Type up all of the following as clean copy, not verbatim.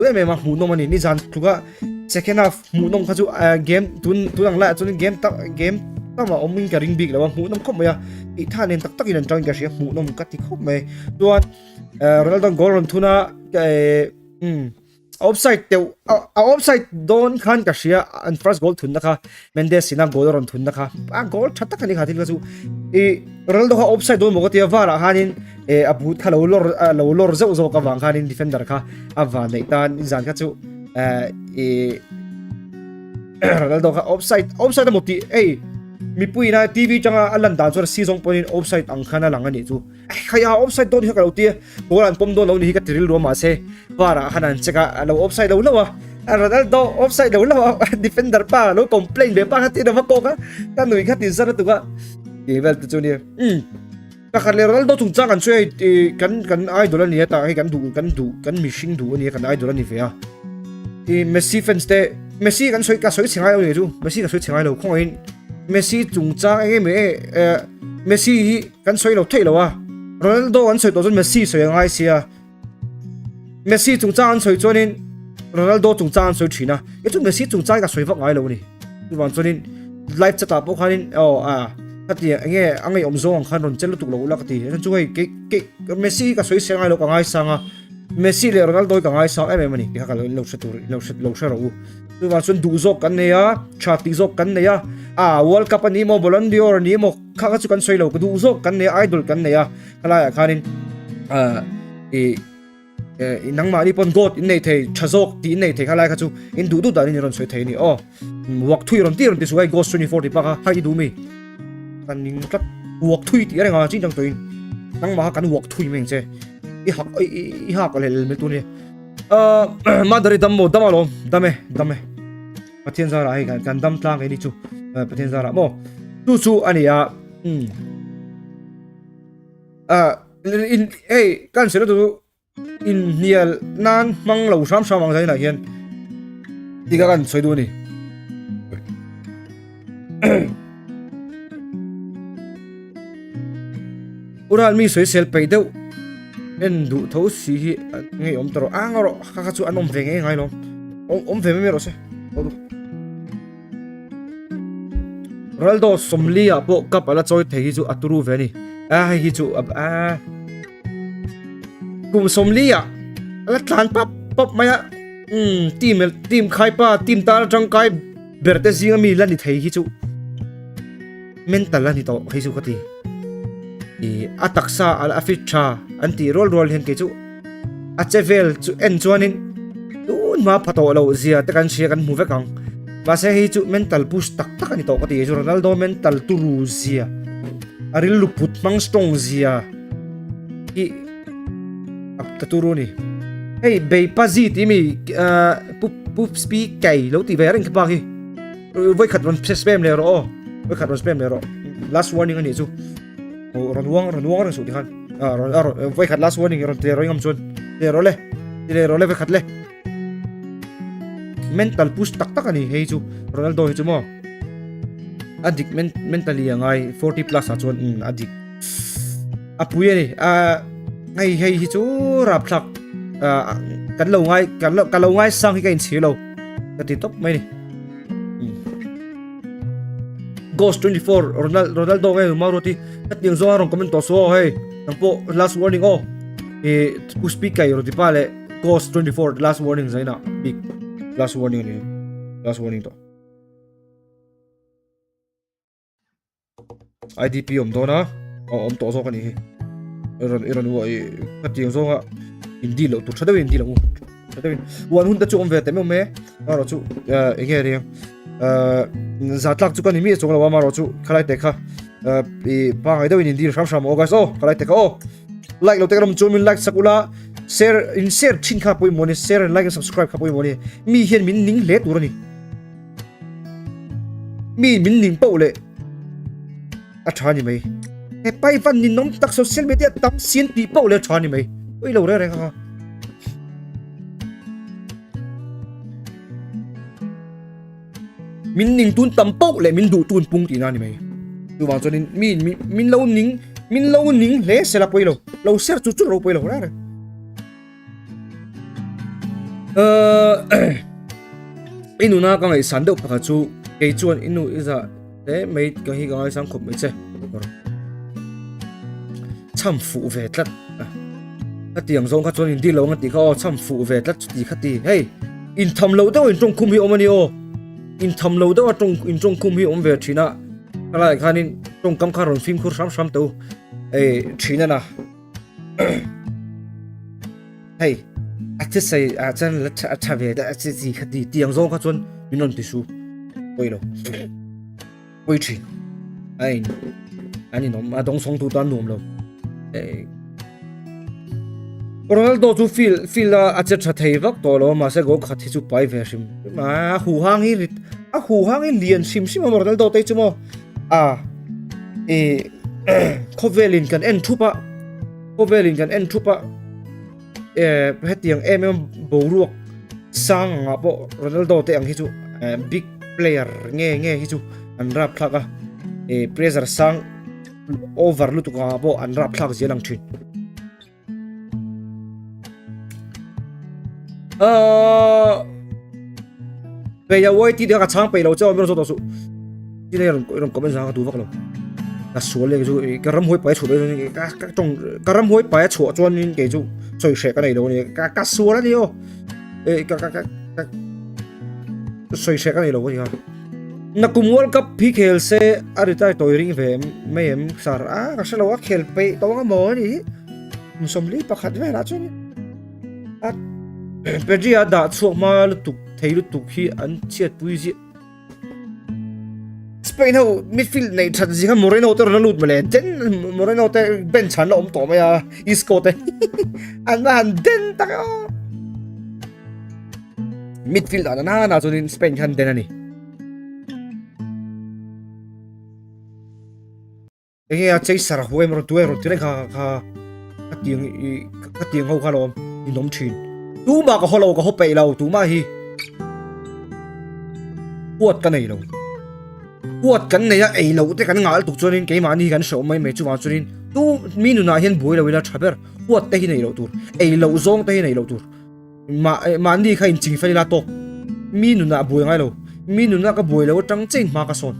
Em em a hmuhnawm a ni nizan tluka second half hmuhnawm kha chu game tun tun ang laiah chuan game tam game tam a awm in ka ring bik lo a hmuhnawm khawp mai a tih tha nen tak takin an tangin ka hria hmuhnawm ka ti khawp mai chuan Ronaldo goal rawn thun a um offside teuh a offside dawn khan ka hria an first goal thun na kha Mendes ina goal rawn thun na kha a goal tha tak a ni kha thil kha chu i Ronaldo kha offside dawn maw ka tia var ah khanin e a boot kha lo lawr lo lawr zeuh zawk avang khanin defender kha a van neih tan zan kha chu e Ronaldo kha offside offside emaw tih ei mipui na TV tanga a lan dan chuan si zawng pawhin offside ang khan a lang a nih chu khai a offside dawn hi ka lo tia ball an pawm dawn lo ni hi ka tiril ruam mahse var ah khan an check a a lo offside lo lo a Ronaldo offside lo lo a defender pa lo complain ve pa kha ti lova kawk a ka nui kha ti zar lutuk a ti vel te chu nia um Pakhat leh Ronaldo chungchang kan sawi hei kan kan idol a ni a tah hei kan duh kan duh kan mihring duh a ni a kan idol a ni ve a i Messi fans te Messi kan sawi ka sawi chhe ngai lo ni chu Messi ka sawi chhe ngai lo khawngaihin Messi chungchang eng emaw eh Messi hi kan sawi lo theih lo a Ronaldo an sawi tawh chuan Messi sawi a ngai sia Messi chungchang an sawi chuanin Ronaldo chungchang an sawi thin a e chu Messi chungchang hi ka sawi vak ngai lo a ni chuvang chuanin live chat ah pawh khanin aw a ka ti enge a ngeiawm zawng ang khan rawn che lutuk lo ula ka ti chuan chu hei kei kei Messi hi ka sawi seng ngai lo ka ngaisang a Messi leh Ronaldo hi ka ngaisang em em a ni tih kha ka lo in lo hre tur in lo hre lo hre rawh u chuvang chuan duh zawk kan nei a tha tih zawk kan nei a a World Cup a ni maw Ballon d'Or a ni maw kha kha chu kan sawi lo ka duh zawk kan nei a idol kan nei a Helaiah khanin i nangmahni pawn goat in nei thei tha zawk tih in nei thei kha lai kha chu in duh duh danin i rawn sawi thei a ni aw. Uak thui rawn tih rawn ti suh hei ghost 24 tih bak a hai i duh mi kan ning tlat uak thui tih a reng a chin chang tawhin nangmah kha kan uak thui mai ang che i hak i hak leh lel mai tur a ni. Mother i dam maw dam alawm dam e dam e Pathian zarah hei kan dam tlang e ni chu Pathian zarah maw chu chu a ni a umm. Ah, in ei kan selo tu in hnial nan hmang lo hram hram ang zainah hian tika kan sawi duh a ni. Ural mi sawi sel peih deuh en duh tho si hi ngei awm ta rawh ang rawh kha kha chu an awm ve ngei ngai lo awm ve mai mai rawh se. Ronaldo sawmli ah pawh cup a la chawi thei hi chu a turu ve a ni. A hei hi chu a kum sawmli ah a la tlan pap pap mai a. Umm team team khaipa team tan atangkai ber te zinga mi la ni thei hi chu mental a ni tawh hei chu ka ti. Ih a taksa a fit tha an tih rual rual hian kei chu a che vel chu en chuanin tun hma pha tawh loh zia te kan hria kan hmu vek ang mahse hei chu mental push tak tak a ni tawh ka ti chu Ronaldo mental turu zia a rilru put hmang strong zia hi a ta turu a ni hei bei pa zi tih mi ah pu pu spi kai lo tih ve reng kha pa khi vawikhat rawn spam leh rawh aw vawikhat rawn spam leh rawh last warning a nih chu rawn uang rawn uang reng suh tikhan Ah, rawn a rawn voi khat last warning rawn tle rawih ngam chuan tle rawh le tle rawh le voi khat le mental push tak tak ani hei chu Ronaldo hi chu maw a dik mentally angai 40 plus ah chuan um a dik a pui ani a hei hei hi chu rap thlak kan lo ngai kan lo ka lo ngai sang hi ka in chhir lo ka ti top mai ni Ghost 24 Ronaldo Ronaldo nge Mauro ti ka tiang zawng a rawn comment tawh suh aw hei nang pawh last warning aw ih pu speaker i rawn ti pa leh Ghost 24 last warning zaina big last warning ani last warning tawh IDP awm dawn a aw awm tawh zawk ani hi i rawn i rawn i ka tiang zawng a in deal loh tur tha deuhin in deal ang u tha deuhin uan hun te chu awm ve teh meuh mai e marawh chu eng nge ring za tlak chu ka ni mi chuang lo a marawh chu khalai te kha i pangai deuhin in deal hram hram aw guys aw khalai te kha aw like lo te ka ram chu min like sak ula share in share thin kha pawimawh ni share and like and subscribe kha pawimawh ni mi hian min ning hle tur a ni Mi min ning poh leh a tha ni mai. He pai van ni nawm tak social media tam sin tih poh leh a tha ni mai. Ui lo reng reng kha. Min ning tun tam poh leh min duh tun pung tihna ni mai. Chuvang chuanin mi min lo ning min lo ning hle sela pawi lo. Lo ser chu chu ro pawi lo reng reng. I nuna ka ngaihsan deuh pakhat chu kei chuan i nu i zah hle mai ka hi ka ngaisang khawp mai che. Chham fuh ve tlat. Khatiang zawng kha chuan in dil lo ang a tih kha aw chham fuh ve tlat chuti kha ti. Hei intham lo deuh intawngkhum hi awm a ni aw. Intham lo deuh a tawng intawngkhum hi awm ve thin a. Khalaiah khanin tawngkam kha rawn fimkhur hram hram teh u. Ei thin a na. Hei a thilsei ah chuan la tha a tha ve deuh a chi chi kha ti tiang zawng kha chuan min rawn ti su pawi lo pawi thin a in an inawm a dawng sawng tu tan nuam lo eh Ronaldo chu field field a a che tha thei vak tawh lo a mahse goal khat hi chu pai ve hrim hrim a a huh hang hi rit a huh hang hi lian hrim hrim a Ronaldo te hi chu maw a eh khawvelin kan en thup a. Khawvelin kan en thup a, eh hetiang em em boruak sang angah pawh Ronaldo te ang hi chu eh big player nge nge hi chu an rap thlak a, eh pressure sang over lutuk angah pawh an rap thlak zel ang thin. Ahh Peih a uai tih te kha ka chhang peih lo che aw min rawn zawt tawh suh. Tin hei rawn rawn comment zang ka duh vak lo. Ka sual leh chu ka ramhuai pai a chhuah mai ka ka tawng ka ramhuai pai a chhuah chuanin kei chu sawi hreh ka nei lo a ni. Ka ka sual a ni aw. Eh ka ka ka ka sawi hreh ka nei lo a ni kha. Nakum World Cup hi khel se a retire tawi ring ve mai em sir a ka hre lo a khel peih tawng a maw a ni hi. Kum 40 velah chuan a Pedri a dah chhuak hma lutuk thei lutuk hi an chhiatpui ziah. Spain ho midfield nei that zing a Moreno te rawn la lut mawle den Moreno te bench an la awm tawh mai a Isco te an la han den tak a midfield ah na na chuanin Spain khan den a ni. Enge a chaser a huai emaw tuai rawn ti reng kha kha ka tiang i ka tiang ho kha lawm in awm thin tumah ka haw lo ka haw peih lo tumah hi huat ka nei lo huat kan nei a ei loh te kan nghah lutuk chuanin keimahni hi kan hre awm mai mai chuvang chuanin tu mi nunah hian buai lo ila tha ber huat te hi nei loh tur ei loh zawng te hi nei loh tur. Mah mahni kha inching fel ila tawk. Mi nunah a buai ngai lo. Mi nunah ka buai lo atang chiah in hma ka sawn.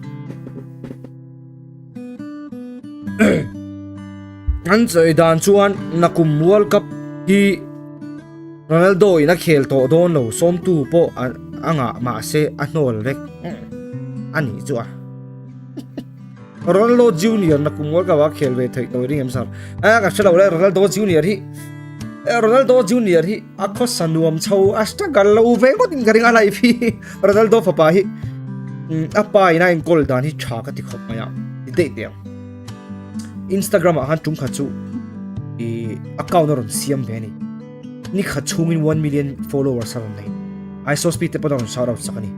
An sawi dan chuan nakum World Cup hi Ronaldo in a khel tawh dawn lo sawmtu pawh a ngah mahse a hnawl vek a nih chu a. Ronaldo Junior na kum World Cup a khel ve theih tawh i ring em sir? A ka hre lo le Ronaldo Junior hi Ronaldo Junior hi a khawsa nuam chho a struggle lo ve ngawt in ka ring a life hi Ronaldo fapa hi a pa in a enkawl dan hi tha ka ti khawp mai a ti daih teh ang Instagram ah khan tum khat chu i account a rawn siam ve a ni. Ni khat chhungin 1 million followers a rawn nei. ISOSP te pawn a rawn shout out sak a ni.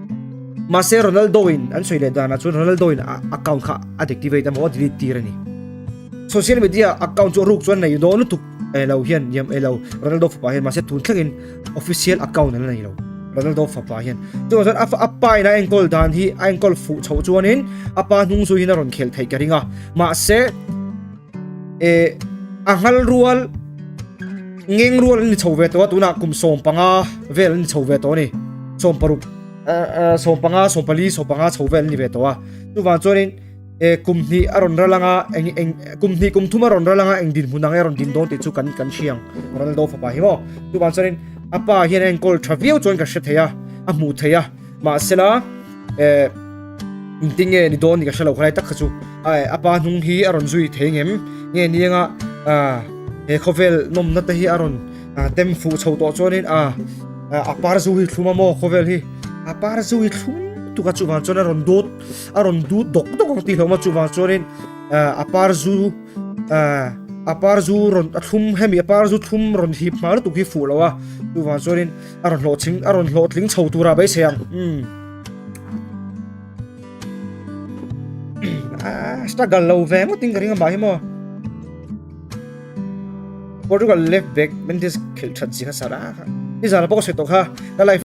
Mahse Ronaldo in an sawi leh danah chuan Ronaldo in a account kha a deactivate emaw a delete tir a ni. Social media account chu a ruk chuan nei dawn lutuk eh lo hian niam eh lo Ronaldo fapa hian mahse tun thlengin official account an la nei lo Ronaldo fapa hian. Chuvang chuan a a pa in a enkawl dan hi a enkawl fuh chhoh chuanin a pa hnung zuiin a rawn khel theih ka ring a. Mahse eh a nghal rual ngeng rual an ni chho ve tawh a tunah kum 15 vel an ni chho ve tawh a ni 16 15 14 15 chho vel an ni ve tawh a chuvang chuanin eh kum hnih a rawn ral anga eng eng kum hnih kum thum a rawn ral anga eng dinhmun ang e rawn din dawn tih chu kan kan hriang Ronaldo fapa hi maw chuvang chuanin a pa hian a enkawl tha viau chuan ka hre thei a a hmuh thei a mahsela eh engtin nge ni dawn ni ka hre lo khalai tak kha chu ai a pa hnung hi a rawn zui thei ngem nge nianga a he khawvel nawmna te hi a rawn tem fuh chho tawh chuanin a a par zu hi thlum a maw khawvel hi a par zu hi thlum tuk a chuvang chuan a rawn dawt a rawn dut dawk dawk ang tih hlawm a chuvang chuanin a par zu a par zu rawn a thlum hemi a par zu thlum rawn hip hma lutuk hi fuh lo a chuvang chuanin A rawn hlawhching a rawn hlawhtling chho tura beisei ang. Umm. Ah, struggle lo ve ngawt in ka ring a mah hi maw. Portugal left back Mendes khelh that zia kha sar a. Nizan ah pawh ka sawi tawh kha. Ka life.